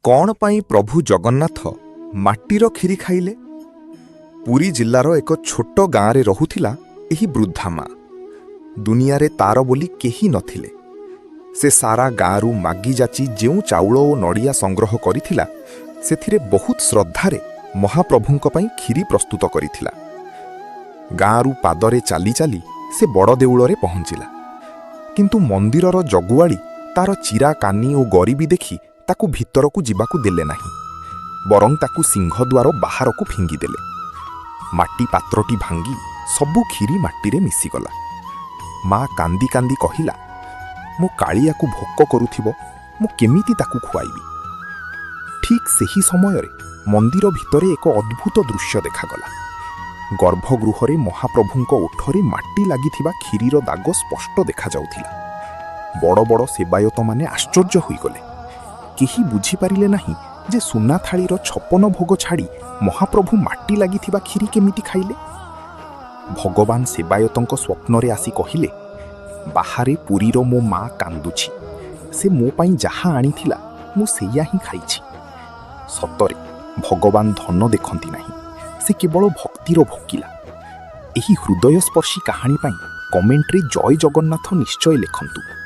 କ'ଣ ପାଇଁ ପ୍ରଭୁ ଜଗନ୍ନାଥ ମାଟିର କ୍ଷୀରି ଖାଇଲେ? ପୁରୀ ଜିଲ୍ଲାର ଏକ ଛୋଟ ଗାଁରେ ରହୁଥିଲା ଏହି ବୃଦ୍ଧା ମା। ଦୁନିଆରେ ତାର ବୋଲି କେହି ନଥିଲେ। ସେ ସାରା ଗାଁରୁ ମାଗି ଯାଚି ଯେଉଁ ଚାଉଳ ଓ ନଡ଼ିଆ ସଂଗ୍ରହ କରିଥିଲା, ସେଥିରେ ବହୁତ ଶ୍ରଦ୍ଧାରେ ମହାପ୍ରଭୁଙ୍କ ପାଇଁ କ୍ଷୀରି ପ୍ରସ୍ତୁତ କରିଥିଲା। ଗାଁରୁ ପାଦରେ ଚାଲି ଚାଲି ସେ ବଡ଼ ଦେଉଳରେ ପହଞ୍ଚିଲା। କିନ୍ତୁ ମନ୍ଦିରର ଜଗୁଆଳି ତାର ଚିରା କାନି ଓ ଗରିବୀ ଦେଖି ତାକୁ ଭିତରକୁ ଯିବାକୁ ଦେଲେ ନାହିଁ, ବରଂ ତାକୁ ସିଂହଦ୍ୱାର ବାହାରକୁ ଫିଙ୍ଗିଦେଲେ। ମାଟି ପାତ୍ରଟି ଭାଙ୍ଗି ସବୁ କ୍ଷୀରି ମାଟିରେ ମିଶିଗଲା। ମା କାନ୍ଦି କାନ୍ଦି କହିଲା, "ମୋ କାଳିଆକୁ ଭୋକ କରୁଥିବ, ମୁଁ କେମିତି ତାକୁ ଖୁଆଇବି?" ଠିକ୍ ସେହି ସମୟରେ ମନ୍ଦିର ଭିତରେ ଏକ ଅଦ୍ଭୁତ ଦୃଶ୍ୟ ଦେଖାଗଲା। ଗର୍ଭଗୃହରେ ମହାପ୍ରଭୁଙ୍କ ଓଠରେ ମାଟି ଲାଗିଥିବା କ୍ଷୀରିର ଦାଗ ସ୍ପଷ୍ଟ ଦେଖାଯାଉଥିଲା। ବଡ଼ ବଡ଼ ସେବାୟତମାନେ ଆଶ୍ଚର୍ଯ୍ୟ ହୋଇଗଲେ। କେହି ବୁଝିପାରିଲେ ନାହିଁ ଯେ ସୁନା ଥାଳିର 56 ଭୋଗ ଛାଡ଼ି ମହାପ୍ରଭୁ ମାଟି ଲାଗିଥିବା କ୍ଷୀରି କେମିତି ଖାଇଲେ। ଭଗବାନ ସେବାୟତଙ୍କ ସ୍ୱପ୍ନରେ ଆସି କହିଲେ, "ବାହାରେ ପୁରୀର ମୋ ମା କାନ୍ଦୁଛି। ସେ ମୋ ପାଇଁ ଯାହା ଆଣିଥିଲା, ମୁଁ ସେଇଆ ହିଁ ଖାଇଛି।" ସତରେ ଭଗବାନ ଧନ ଦେଖନ୍ତି ନାହିଁ, ସେ କେବଳ ଭକ୍ତିର ଭୋକିଲା। ଏହି ହୃଦୟସ୍ପର୍ଶୀ କାହାଣୀ ପାଇଁ କମେଣ୍ଟରେ ଜୟ ଜଗନ୍ନାଥ ନିଶ୍ଚୟ ଲେଖନ୍ତୁ।